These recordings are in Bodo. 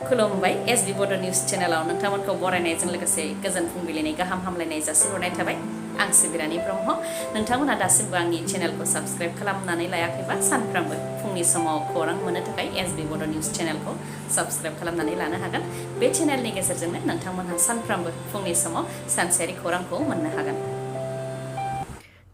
खुलुमबाय SB Bodo News चेनेलाव नोंथांमोनखौ बरायनायजों लोगोसे गोजोन फुंबिलिनि गाहाम हामलायनाय जासिहरनाय थाबाय आं सिबिरानि ब्रह्म नोंथांमोना दासिमबो आंनि चेनेलखौ साबस्क्राइब खालामनानै लायाखैबा सानफ्रामबो फुंनि समाव खौरां मोननो थाखाय SB Bodo News चेनेलखौ साबस्क्राइब खालामनानै लानो हागोन बे चेनेलनि गेजेरजोंनो नोंथांमोनहा सानफ्रामबो फुंनि समाव सानसेयारि खौरांखौ मोननो हागोन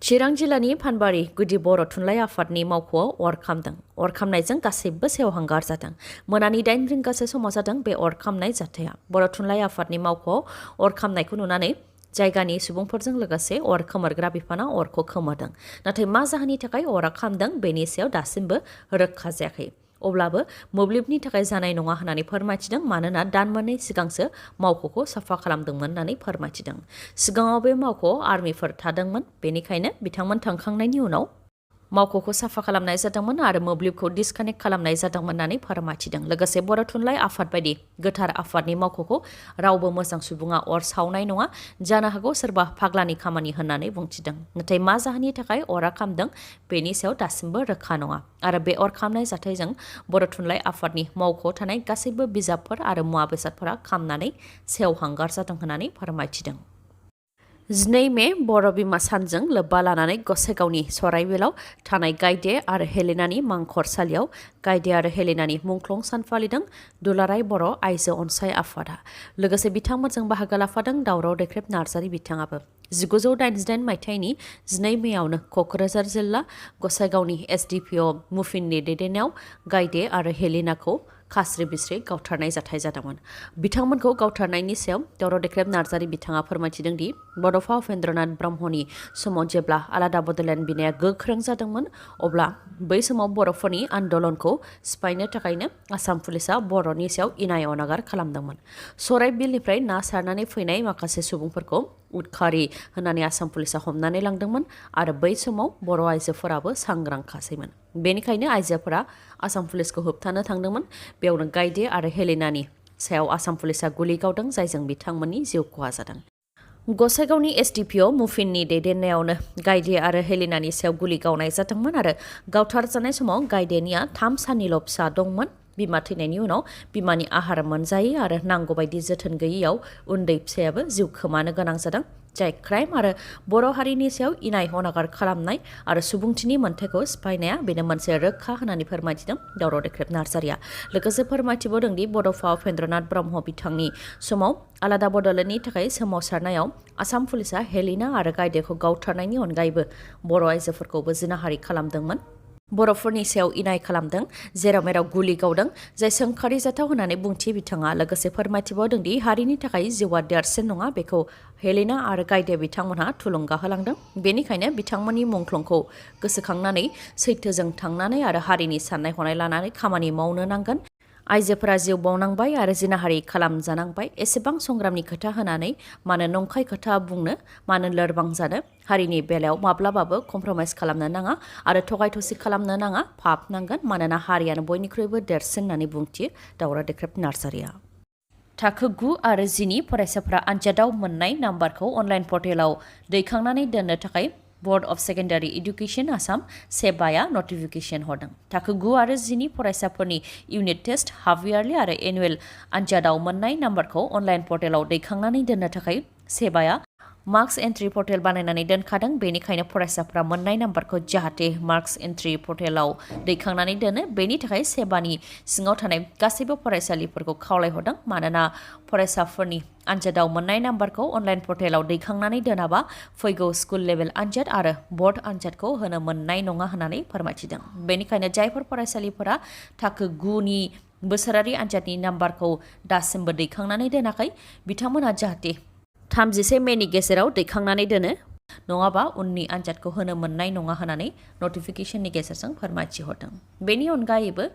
चिरां जिल्लानि फानबारि गुदि बर' थुनलाइ आफादनि मावख'आव अर खामदों। अर खामनायजों गासैबो सेवहांगार जादों। मोनानि 8 रिंगासो समाव जादों बे अर खामनाय जाथाया। बर' थुनलाइ आफादनि मावख'आव अर खामनायखौ नुनानै जायगानि सुबुंफोरजों लोगोसे अर खोमोरग्रा बिफाना अरखौ खोमोरदों। नाथाय मा जाहोननि थाखाय अरा खामदों बेनि सायाव दासिमबो रोखा जायाखै। अब्लाबो मोब्लिबनि थाखाय जानाय नङा होननानै फोरमायथिदों मानोना दान मोननै सिगांसो मावख'खौ साफा खालामदोंमोन होननानै फोरमायथिदों। सिगाङाव बे मावख'आव आर्मिफोर थादोंमोन बेनिखायनो बिथांमोन थांखांनायनि उनाव मावख'खौ साफा खालामनाय जादोंमोन आरो मोब्लिबखौ डिसकानेक्ट खालामनाय जादोंमोन होननानै फोरमायथिदों। लोगोसे बर' थुनलाइ आफाद बायदि गोथार आफादनि मावख'खौ रावबो मोजां सुबुङा अर सावनाय नङा जानो हागौ सोरबा फाग्लानि खामानि होननानै बुंथिदों। नाथाय मा जाहोननि थाखाय अरा खामदों बेनि सायाव दासिमबो रोखा नङा आरो बे अर खामनाय जाथायजों बर' थुनलाइ आफादनि मावख'आव थानाय गासैबो बिजाबफोर आरो मुवा बेसादफोरा खामनानै सेवहांगार जादों होननानै फोरमायथिदों। 2 मे बर' बिमा सानजों लोब्बा लानानै गसाइगावनि सराइबिलाव थानाय गायदे आरो हेलेनानि मांखरसालियाव गायदे आरो हेलेनानि मुंख्लं सान फालिदों दुलाराय बर' आइजो अनसाय आफादा। लोगोसे बिथांमोनजों बाहागो लाफादों दावराव देख्रेब नार्जारि बिथाङाबो। 1988 मायथाइनि 2 मेआवनो क'क्राझार जिल्ला गसाइगावनि SDPO मुफिननि दैदेननायाव गायदे आरो हेलेनाखौ खास्रि बिस्रि गावथारनाय जाथाय जादोंमोन। बिथांमोनखौ गावथारनायनि सायाव दावराव देख्रेब नार्जारि बिथाङा फोरमायथिदों दि बड'फा उपेन्द्रनाथ ब्रह्मनि समाव जेब्ला आलादा बड'लेण्ड बिनाया गोख्रों जादोंमोन अब्ला बै समाव बर'फोरनि आन्दलनखौ सिफायनो थाखायनो आसाम पुलिसा बर'नि सायाव इनाय अनागार खालामदोंमोन। सराइबिलनिफ्राय ना सारनानै फैनाय माखासे सुबुंफोरखौ उदखारि होननानै आसाम पुलिसा हमनानै लांदोंमोन आरो बै समाव बर' आइजोफोराबो सांग्रांखासैमोन। बेनिखायनो आइजोफोरा आसाम पुलिसखौ होबथानो थांदोंमोन। बेयावनो गायदे आरो हेलेनानि सायाव आसाम पुलिसा गुलि गावदों जायजों बिथांमोननि जिउ खहा जादों। गसाइगावनि SDPO मुफिननि दैदेननायावनो गायदे आरो हेलेनानि सायाव गुलि गावनाय जादोंमोन आरो गावथारजानाय समाव गायदेनिया 3 साननिल' फिसा दंमोन। बिमा थैनायनि उनाव बिमानि आहार मोनजायै आरो नांगौबायदि जोथोन गैयैयाव उन्दै फिसायाबो जिउ खोमानो गोनां जादों। जाय क्राइम आरो बर' हारिनि सायाव इनाय अनागार खालामनाय आरो सुबुंथिनि मोन्थाइखौ सिफायनाया बेनो मोनसे रोखा होननानै फोरमायथिदों दावराव देख्रेब नार्जारिया। लोगोसे फोरमायथिबावदों दि बड'फा उपेन्द्रनाथ ब्रह्म बिथांनि समाव आलादा बड'लेण्डनि थाखाय सोमावसारनायाव आसाम पुलिसा हेलेना आरो गायदेखौ गावथारनायनि अनगायैबो बर' आइजोफोरखौबो जिनाहारि खालामदोंमोन। बर'फोरनि सायाव इनाय खालामदों जेराव मेराव गुलि गावदों जाय सोंखारि जाथाव होननानै बुंथि बिथाङा लोगोसे फोरमायथिबावदों दि हारिनि थाखाय जिउआ देरसिन नङा बेखौ हेलेना आरो गायदे बिथांमोनहा थुलुंगा होलांदों। बेनिखायनो बिथांमोननि मुंख्लंखौ गोसोखांनानै सैथोजों थांनानै आरो हारिनि साननाय हनाय लानानै खामानि मावनो नांगोन। आइजोफोरा जिउ बावनांबाय आरो जिनाहारि खालामजानांबाय एसेबां संग्रामनि खोथा होनानै मानो नंखाय खोथा बुंनो मानो लोरबां जानो हारिनि बेलायाव माब्लाबाबो कमप्रमाइज खालामनो नाङा आरो थगाय थसि खालामनो नाङा पाप नांगोन मानोना हारियानो बयनिख्रुइबो देरसिन होननानै बुंथियो दावराव देख्रेब नार्जारिया। थाखो 9 आरो 10 नि फरायसाफोरा आनजादाव मोननाय नाम्बारखौ अनलाइन पर्टेलाव दैखांनानै दोननो थाखाय board of secondary education Assam सेबाया नटिफिकेसन हरदों। थाखो 9 आरो 10 नि फरायसाफोरनि इउनिट टेस्ट हाफ इयारलि आरो एनुवेल आनजादाव मोननाय नाम्बारखौ अनलाइन पर्टेलाव दैखांनानै दोननो थाखाय सेबाया मार्क्स एन्ट्रि पर्टेल बानायनानै दोनखादों। बेनिखायनो फरायसाफोरा मोननाय नाम्बारखौ जाहाथे मार्क्स एन्ट्रि पर्टेलाव दैखांनानै दोनो बेनि थाखाय सेबानि सिङाव थानाय गासैबो फरायसालिफोरखौ खावलायहरदों मानोना फरायसाफोरनि आनजादाव मोननाय नाम्बारखौ अनलाइन पर्टेलाव दैखांनानै दोनाबा फैगौ स्कुल लेभेल आनजाद आरो बर्ड आनजादखौ होनो मोननाय नङा होननानै फोरमायथिदों। बेनिखायनो जायफोर फरायसालिफोरा थाखो 9 नि बोसोरारि आनजादनि नाम्बारखौ दासिमबो दैखांनानै दोनाखै बिथांमोनहा जाहाथे 31 मेनि गेजेराव दैखांनानै दोनो नङाबा उननि आनजादखौ होनो मोननाय नङा होननानै नटिफिकेशननि गेजेरजों फोरमायथिहरदों। बेनि अनगायैबो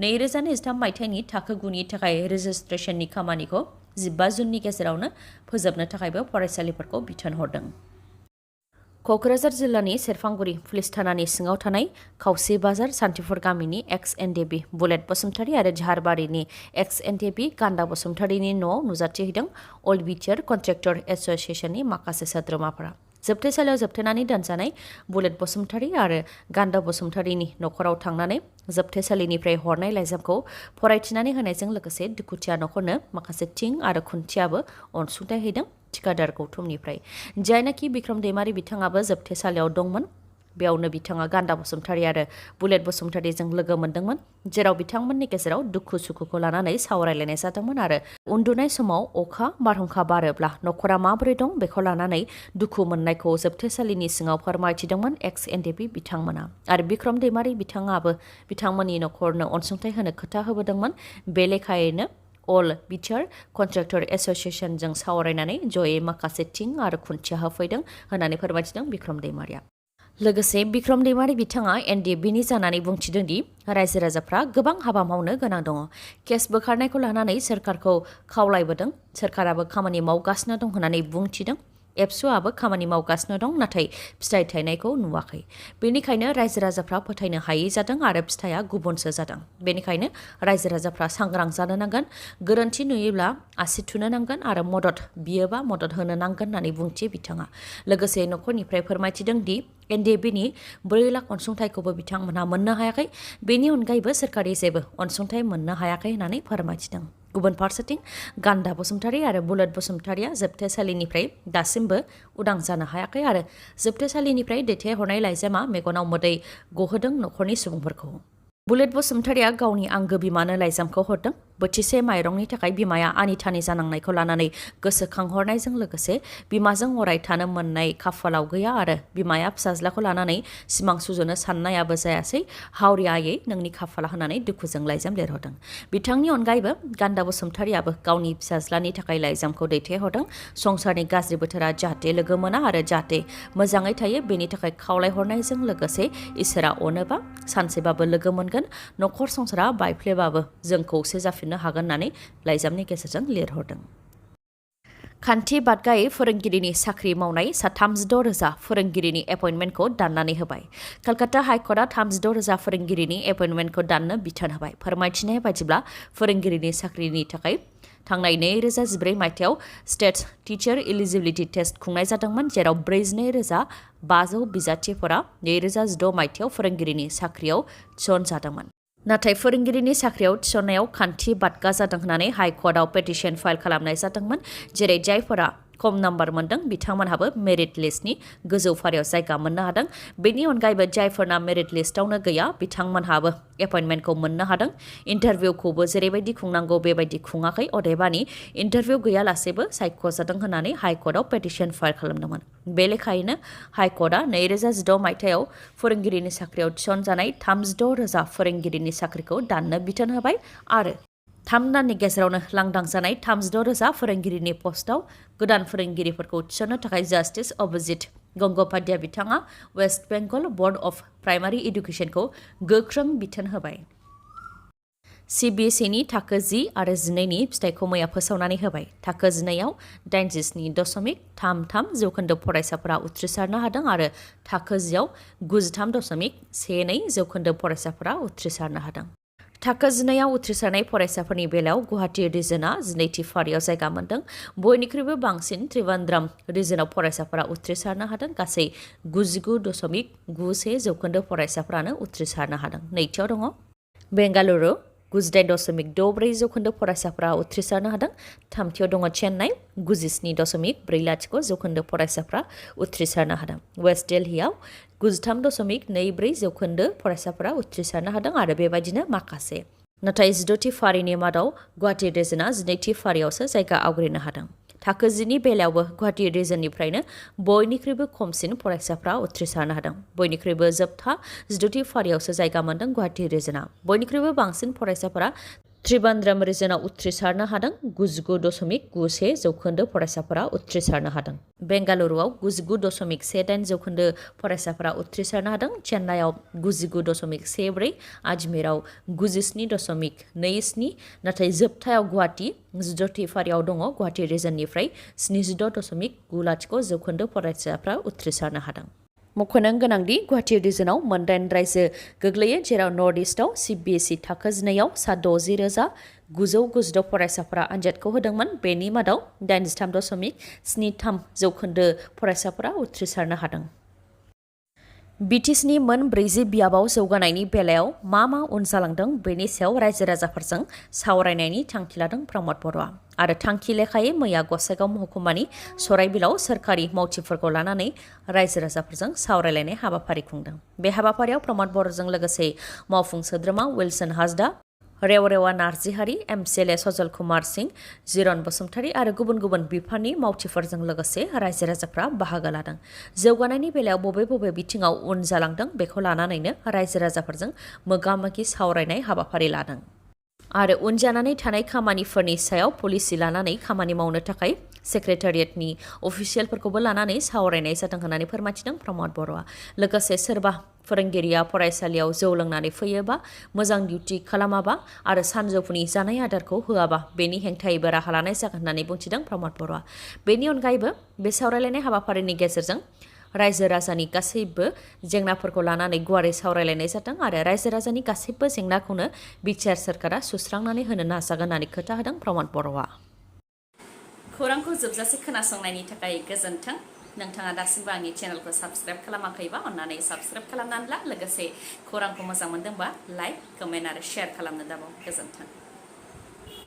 2023 मायथाइनि थाखो 9 नि थाखाय रेजिस्ट्रेशननि खामानिखौ 15 जुननि गेजेरावनो फोजोबनो थाखायबो फरायसालिफोरखौ बिथोन हरदों। क'क्राझार जिल्लानि सेरफांगुरि पुलिस थानानि सिङाव थानाय खावसे बाजार सान्थिफुर गामिनि एक्स-एनडिएबि बुलेट बसुमतारी आरो झारबारिनि एक्स-एनडिएबि गान्दा बसुमतारीनि न'आव नुजाथिहैदों अल बिटिआर कन्ट्रेक्टर एस'सिएशननि माखासे सोद्रोमाफोरा। जोबथेसालियाव जोबथेनानै दोनजानाय बुलेट बसुमतारी आरो गान्दा बसुमतारीनि नखराव थांनानै जोबथेसालिनिफ्राय हरनाय लाइजामखौ फरायथिनानै होनायजों लोगोसे दुखुथिया नखरनो माखासे थिं आरो खुन्थियाबो अनसुंथाइ हैदों थिकादार गौतमनिफ्राय। जायनाखि बिक्रम दैमारी बिथाङाबो जोबथेसालियाव दंमोन, बेयावनो बिथाङा गान्दा बसुमतारी आरो बुलेट बसुमतारीजों लोगो मोन्दोंमोन, जेराव बिथांमोननि गेजेराव दुखु सुखुखौ लानानै सावरायलायनाय जादोंमोन आरो उन्दुनाय समाव अखा बारहुंखा बारोब्ला नखरा माबोरै दं बेखौ लानानै दुखु मोननायखौ जोबथेसालिनि सिङाव फोरमायथिदोंमोन एक्स एनडिपि बिथांमोना। आरो बिक्रम दैमारी बिथाङाबो बिथांमोननि नखरनो अनसुंथाइ होनो खोथा होबोदोंमोन। बे लेखायैनो अल बिटिआर कन्ट्रेक्टर एस'सिएशनजों सावरायनानै जयै माखासे थिं आरो खुन्थिया होफैदों होननानै फोरमायथिदों बिक्रम दैमारीया। लोगोसे बिक्रम दैमारी बिथाङा एनडिएफबिनि जानानै बुंथिदों दि रायजो राजाफ्रा गोबां हाबा मावनो गोनां दङ। केस बोखारनायखौ लानानै सोरखारखौ खावलायबोदों, सोरखाराबो खामानि मावगासिनो दं होननानै बुंथिदों। एबसुआबो खामानि मावगासिनो दं, नाथाय फिथाइ थायनायखौ नुवाखै। बेनिखायनो रायजो राजाफ्रा फोथायनो हायै जादों आरो फिथाइया गुबुनसो जादों। बेनिखायनो रायजो राजाफ्रा सांग्रां जानो नांगोन, गोरोन्थि नुयोब्ला आसि थुनो नांगोन आरो मदद बियोबा मदद होनो नांगोन होननानै बुंथियो बिथाङा। लोगोसे नखरनिफ्राय फोरमायथिदों दि एनडिएफबिनि 4 लाख अनसुंथाइखौबो बिथांमोनहा मोननो हायाखै। बेनि अनगायैबो सोरखारि जेबो अनसुंथाइ मोननो हायाखै होननानै फोरमायथिदों। गुबुन फारसेथिं गान्दा बसुमतारी आरो बुलेट बसुमतारीया जोबथेसालिनिफ्राय दासिमबो उदां जानो हायाखै आरो जोबथेसालिनिफ्राय दैथायहरनाय लाइजामा मेगनाव मोदै गहोदों नखरनि सुबुंफोरखौ। बुलेट बसुमतारीया गावनि आंगो बिमानो लाइजामखौ हरदों। बोथिसे माइरंनि थाखाय बिमाया आनिथानि जानांनायखौ लानानै गोसोखांहरनायजों लोगोसे बिमाजों अराय थानो मोननाय खाफालाव गैया आरो बिमाया फिसाज्लाखौ लानानै सिमां सुजुनो साननायाबो जायासै, हावरियायै नोंनि खाफाला होननानै दुखुजों लाइजाम लिरहरदों। बिथांनि अनगायैबो गान्दा बसुमतारीयाबो गावनि फिसाज्लानि थाखाय लाइजामखौ दैथायहरदों। संसारनि गाज्रि बोथोरा जाहाथे लोगो मोना आरो जाहाथे मोजाङै थायो बेनि थाखाय खावलायहरनायजों लोगोसे इसोरा अनोबा सानसेबाबो लोगो मोनगोन, नखर संसारा बायफ्लेबाबो जों खौसे जाफिननो हागोन होननानै लाइजामनि गेजेरजों लिरहरदों। खान्थि बादगायै फोरोंगिरिनि साख्रि मावनाय सा 36,000 फोरोंगिरिनि एपइन्टमेन्टखौ दाननानै होबाय। कलकाता हाइकर्टआ 36,000 फोरोंगिरिनि एपइन्टमेन्टखौ दाननो बिथोन होबाय। फोरमायथिनाय बायदिब्ला फोरोंगिरिनि साख्रिनि थाखाय थांनाय 2014 मायथाइयाव स्टेट टिचार इलिजिबिलिटि टेस्ट खुंनाय जादोंमोन, जेराव 42,500 बिजाथिफोरा 2016 मायथाइयाव फोरोंगिरिनि साख्रियाव थिसनजादोंमोन। नाथाय फोरोंगिरिनि साख्रियाव थिसननायाव खान्थि बादगा जादों होननानै हाइकर्टआव पेटिशन फाइल खालामनाय जादोंमोन। जेरै जायफोरा खम नाम्बार मोनदों बिथांमोनहाबो मेरिट लिस्टनि गोजौ फारियाव जायगा मोननो हादों। बेनि अनगायैबो जायफोरना मेरिट लिस्टआवनो गैया बिथांमोनहाबो एपइन्टमेन्टखौ मोननो हादों। इन्टारभिउखौबो जेरैबायदि खुंनांगौ बेबायदि खुङाखै, अदेबानि इन्टारभिउ गैयालासेबो सायख'जादों होननानै हाइकर्टआव पेटिशन फाइल खालामदोंमोन। बे लेखायैनो हाइकर्टआ 2016 मायथाइयाव फोरोंगिरिनि साख्रियाव थिसनजानाय 36,000 फोरोंगिरिनि साख्रिखौ दाननो बिथोन होबाय आरो 3 दाननि गेजेरावनो लांदां जानाय 36,000 फोरोंगिरिनि पस्टआव गोदान फोरोंगिरिफोरखौ थिसननो थाखाय जास्टिस अभिजित गंगोपाध्याय बिथाङा West Bengal board of primary एडुकेशनखौ गोख्रों बिथोन होबाय। सिबिएसइनि थाखो 10 आरो 12नि फिथाइखौ मैया फोसावनानै होबाय। थाखो 12आव 87.33 जौखोन्दो फरायसाफोरा उथ्रिसारनो हादों आरो थाखो 10आव 93.12 जौखोन्दो फरायसाफोरा उथ्रिसारनो हादों। थाखो 12आव उथ्रिसारनाय फरायसाफोरनि बेलायाव गुवाहाटी रिजनआ 12थि फारियाव जायगा मोनदों। बयनिख्रुइबो बांसिन त्रिवेन्द्रम रिजनाव फरायसाफोरा उथ्रिसारनो हादों। गासै 99.91 जौखोन्दो फरायसाफोरानो उथ्रिसारनो हादों। नैथियाव दङ बेंगालुरु, 98.64 जौखोन्दो फरायसाफोरा उथ्रिसारनो हादों। थामथियाव दङ चेन्नाइ, 97.40 जौखोन्दो फरायसाफोरा उथ्रिसारनो हादों। वेस्ट दिल्लीआव 93.24 जौखोन्दो फरायसाफोरा उथ्रिसारनो हादों आरो बेबायदिनो माखासे। नाथाय 16थि फारिनि मादाव गुवाहाटी रिजनआ 12थि फारियावसो जायगा आवग्रिनो हादों। थाखो 10नि बेलायावबो गुवाहाटी रिजननिफ्रायनो बयनिख्रुइबो खमसिन फरायसाफ्रा उथ्रिसारनो हादों। बयनिख्रुइबो जोबथा 16थि फारियावसो जायगा मोनदों गुवाहाटी रिजनआ। बयनिख्रुइबो बांसिन फरायसाफोरा त्रिवेन्द्रम रिजनाव उथ्रिसारनो हादों। 99.91 जौखोन्दो फरायसाफोरा उथ्रिसारनो हादों। बेंगालुरुआव 99.18 जौखोन्दो फरायसाफोरा उथ्रिसारनो हादों। चेन्नाइआव 99.14, आजमेराव 97.27, नाथाय जोबथायाव गुवाहाटी 16थि फारियाव दङ। गुवाहाटी रिजननिफ्राय 76.90 जौखोन्दो फरायसाफ्रा उथ्रिसारनो हादों। मख'नो गोनांदि गुवाहाटी रिजनाव 8 रायजो गोग्लैयो, जेराव नर्थ इस्टआव सिबिएसइ थाखो 12आव सा 60,000, 992 फरायसाफोरा आनजादखौ होदोंमोन। बेनि मादाव 83.73% फरायसाफोरा उथ्रिसारनो हादों। BTSनि मोन 40 बियाबाव जौगानायनि बेलायाव मा उन जालांदों बेनि सायाव रायजो राजाफोरजों सावरायनायनि थांखि लादों प्रमद बर'आ। आरो थांखि लेखायै मैया गसाइगाव महकुमानि सराइबिलाव सोरखारि मावथिफोरखौ लानानै रायजो राजाफोरजों सावरायलायनाय हाबाफारि खुंदों। बे हाबाफारियाव प्रमद बर'जों लोगोसे मावफुं सोद्रोमा विल्सन हासदा, रेवरेवा नार्जिहारि, MCLA सजल कुमार सिंह, जिरन बसुमतारी आरो गुबुन गुबुन बिफाननि मावथिफोरजों लोगोसे रायजो राजाफ्रा बाहागो लादों। जौगानायनि बेलायाव बबे बिथिङाव उन जालांदों बेखौ लानानैनो रायजो राजाफोरजों मोगा-मोगि सावरायनाय हाबाफारि लादों। आरो उन जानानै थानाय खामानिफोरनि सायाव पलिसि लानानै खामानि मावनो थाखाय सेक्रेटारियेटनि अफिसियेलफोरखौबो लानानै सावरायनाय जादों होननानै फोरमायथिदों प्रमद बर'आ। लोगोसे सोरबा फोरोंगिरिया फरायसालियाव जौ लोंनानै फैयोबा, मोजां डिउटि खालामाबा आरो सानजौफुनि जानाय आदारखौ होआबा बेनि हेंथायैबो राहा लानाय जागोन होननानै बुंथिदों प्रमद बर'आ। बेनि अनगायैबो बे सावरायलायनाय हाबाफारिनि गेजेरजों रायजो राजानि गासैबो जेंनाफोरखौ लानानै गुवारै सावरायलायनाय जादों आरो रायजो राजानि गासैबो जेंनाखौनो बिटिआर सोरखारा सुस्रांनानै होनो नाजागोन होननानै खोथा होदों प्रमद बर'आ। खौरांखौ जोबजासे खोनासंनायनि थाखाय गोजोन्थों। नोंथाङा दासिमबो आंनि चेनेलखौ साबस्क्राइब खालामाखैबा अन्नानै साबस्क्राइब खालामनानै ला। लोगोसे खौरांखौ मोजां मोनदोंबा लाइक, कमेन्ट आरो शेयार खालामनो दाबाव। गोजोन्थों।